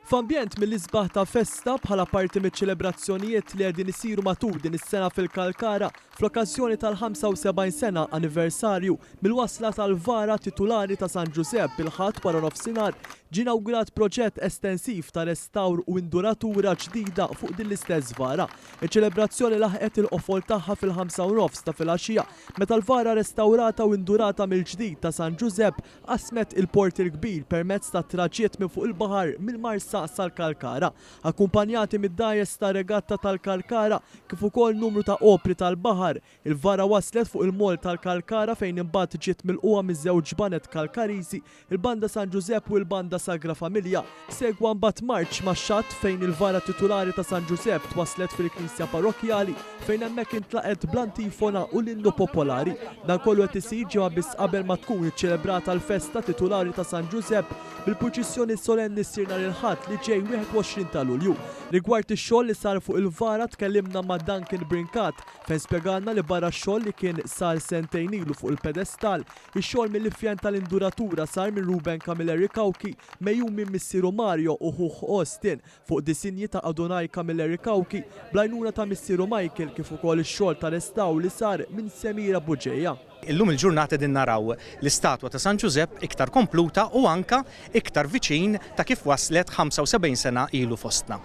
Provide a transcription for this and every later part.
F'ambjent mill-isbaħ ta' festa bħala parti miċ-ċelebrazzjonijiet li qegħdin isiru matul din is-sena fil-Kalkara fl-okkażjoni tal-75 sena anniversarju mill-wasla tal-vara titulari ta' San Ġużepp il-Ħadd waranofsinhar ġie inawgurat proġett estensiv ta' restawr u induratura ġdida fuq din l-istess vara. Iċ-ċelebrazzjoni laħqet il-qofol tagħha fil-ħamsa u nofs ta' filgħaxija meta l-vara restawrata u indurata mill-ġdid ta' San Ġużepp Qasmet il-Port il-Kbir permezz ta' traġitt minn fuq il-baħar mill-Marsa sal-Kalkara, akkumpanjati mid-dgħajjes tar-Regatta tal-Kalkara kif ukoll numru ta' opri tal-baħar. Il-vara waslet fuq il-moll tal-Kalkara fejn imbagħad ġiet milqugħa miż-żewġ baned Kalkariżi, il-Banda San Ġużepp u l-Banda Sagra Familja. Segwa mbagħad marċ max-xatt fejn il-vara titulari ta' San Ġużepp twasslet fil-knisja parrokkjali fejn hemmhekk intlaqgħet bl-antifona u l-innu popolari. Dan kollu qed isir ġimgħa biss qabel ma tkun iċċelebrata l-festa titulari ta' San Ġużepp bil-purċissjoni solenni ssir nhar il-Ħadd li ġej 21 ta' Lulju. Rigward ix-xogħol li sar fuq il-vara tkellimna ma' Duncan Brincat fejn spjegalna li barra x-xogħol li kien sar sentejn ilu fuq il-pedestal, ix-xogħol mill-ifjen tal-induratura sar minn Ruben Camilleri Cauchi megħjun minn missieru Mario u ħuh Austin fuq disinji ta' Adonai Camilleri Cauchi bl-għajnuna ta' missieru Michael kif ukoll ix-xogħol ta' restawr li sar minn Semira Bugeja. Illum il-ġurnata qegħdin naraw l-istatwa ta' San Ġużepp iktar kompluta u anke iktar viċin ta' kif waslet 75 sena ilu fostna.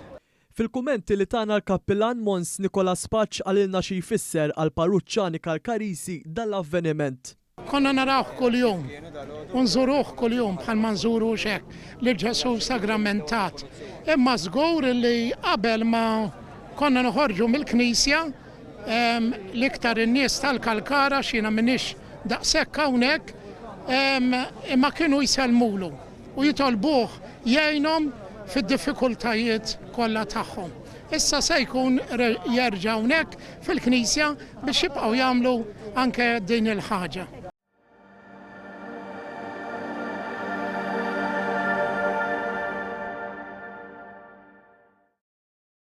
Fil-kummenti li tana l-Kappillan Mons Nicolas Pace qalilna xi jfisser għall-parruċċani Kalkariżi dan l-avveniment. Konna narawh kuljum u nżuruh kuljum bħalma nżuru hux hekk lil Ġesù sagramentat. Imma żgur li qabel ma konna noħorġu mill-knisja l-iktar in-nies tal-Kalkara għax jiena m'iniex daqshekk hawnhekk imma kienu jsellmulu u jitolbuh jgħinhom fid-diffikultajiet kollha tagħhom. Issa se jkun jerġa' hawnhekk fil-knisja biex jibqgħu jagħmlu anke din il-ħaġa.